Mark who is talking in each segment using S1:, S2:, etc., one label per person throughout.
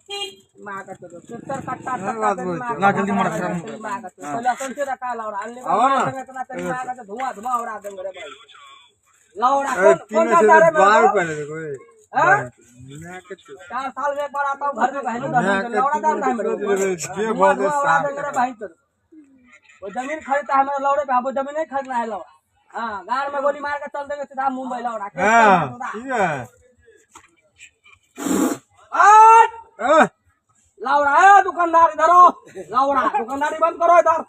S1: माँ का तो ट्रैक्टर कट्टा
S2: बात बोल छे।
S3: ना, जल्दी मार, खराब
S1: माँ का तो पहले असन से रखा लौड़ा अनले
S2: आओ ना।
S1: इतना तेरी माँ का तो धुआं धुआं उड़ा देंगे रे भाई। लौड़ा
S2: अरे
S1: कौन कौन
S2: तीन
S1: सा
S2: से
S1: तारे
S2: बार
S1: में
S2: रुपए देखो ए।
S1: हाँ?
S2: मैं के तो
S1: 4 साल में एक बार आता हूँ घर में बहनों
S2: मैं
S1: दर्शन
S2: के
S1: लौड़ा डालता है मेरे
S2: तीन
S1: ऊपर।
S2: से जे
S1: धुआं
S2: बोले
S1: धुआं उड़ा
S2: साफ
S1: देंगे रे भाई तो। वो जमीन खरीदता है मेरे लौड़े पे, वो जमीन नहीं खरीदना है लौड़ा। हाँ, गाड़ में गोली मार के चल देंगे सीधा मुंबई लौड़ा।
S2: हाँ ठीक है।
S1: आठ!
S2: ए,
S1: लौड़ा है दुकानदार इधर आओ। लौड़ा दुकानदारी बंद करो, इधर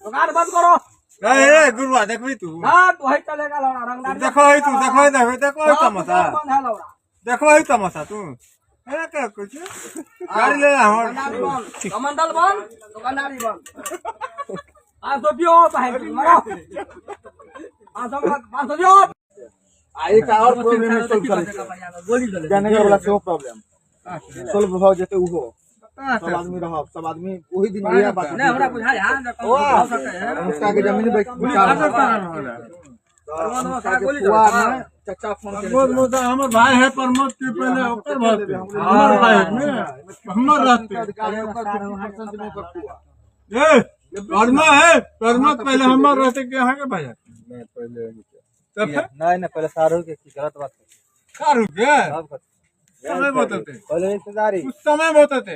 S1: दुकान बंद करो।
S2: ए, ए, गुरुआ देखबी तू।
S1: हाँ तो वही चलेगा लौड़ा रंगदारी।
S2: देखो ही तू, देखो ही, देखो देखो ही
S1: सब
S2: तमाशा।
S1: दुकान बंद है लौड़ा।
S2: देखो ही तमाशा तू। ए, क्या कुछ गाड़ी ले आ हमर।
S1: दुकानदारी बंद, कमंडल बंद, दुकानदारी बंद। 500 दियो भाई, मरो। 500 500 दियो।
S3: आ एकटा आओर प्रॉब्लम है सोल्व करै छै।
S1: गोली चले
S3: जयनगर वाला सेहो प्रॉब्लम सोल्व भऽ जेतै, उहो सब आदमी रहब, सब आदमी ओहि दिन इएह बात।
S1: नहीं हमरा बुझाय हां जे कम हो सके है।
S3: मुस्का के जमीन बेच
S1: गोली
S3: फुआ में चाचा फोन केने
S2: प्रमोद मुदा हमर भाई है प्रमोद के पहले ओकर भरते हमर भाई है ने हमर रहते।
S3: अधिकार है ओकर 50% में ओकर फुआ।
S2: ए परमा है प्रमोद पहले हमर रहते के यहाँ के भाई है।
S3: नहीं पहले
S2: तब फिर
S4: नहीं नहीं, पहले सारू के की गलत बात है।
S2: का रुक गए
S4: सब खत्म।
S2: समय बताते
S4: पहले रिश्तेदारी,
S2: उस समय बताते,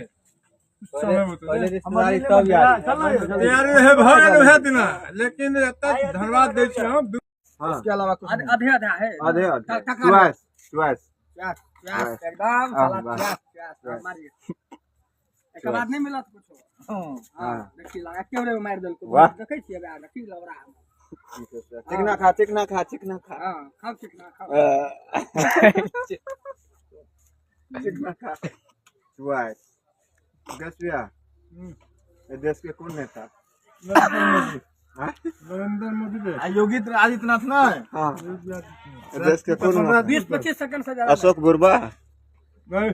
S2: उस समय
S4: पहले
S2: बताते।
S4: पहले रिश्तेदारी तब यारी।
S2: तैयारी है भऽ गेल वएह दिना, लेकिन एतऽ धन्यवाद दै छी हम।
S3: उसके अलावा कुछ नहीं।
S1: आधे आधा है।
S3: आधे आधे
S1: टका
S3: चॉइस चॉइस
S1: प्यास प्यास एकदम साला प्यास प्यास मारिए, एक बाद नहीं मिलत कुछो। हां देखी लगा के रे मार देलको।
S3: वाह।
S1: देखै छियै बे देखी लौड़ा।
S3: चिकना खा, चिकना खा, चिकना खा।
S1: हां खाओ चिकना खाओ।
S3: चिकना खा। चॉइस देश भैया, ए देश के कौन नेता?
S2: नरेंद्र मोदी के।
S3: आ योगी आदित्यनाथ ना। हाँ, देश के कौन नेता?
S1: 20 25 सेकंड से ज्यादा।
S3: अशोक बुरबा।
S2: नहीं।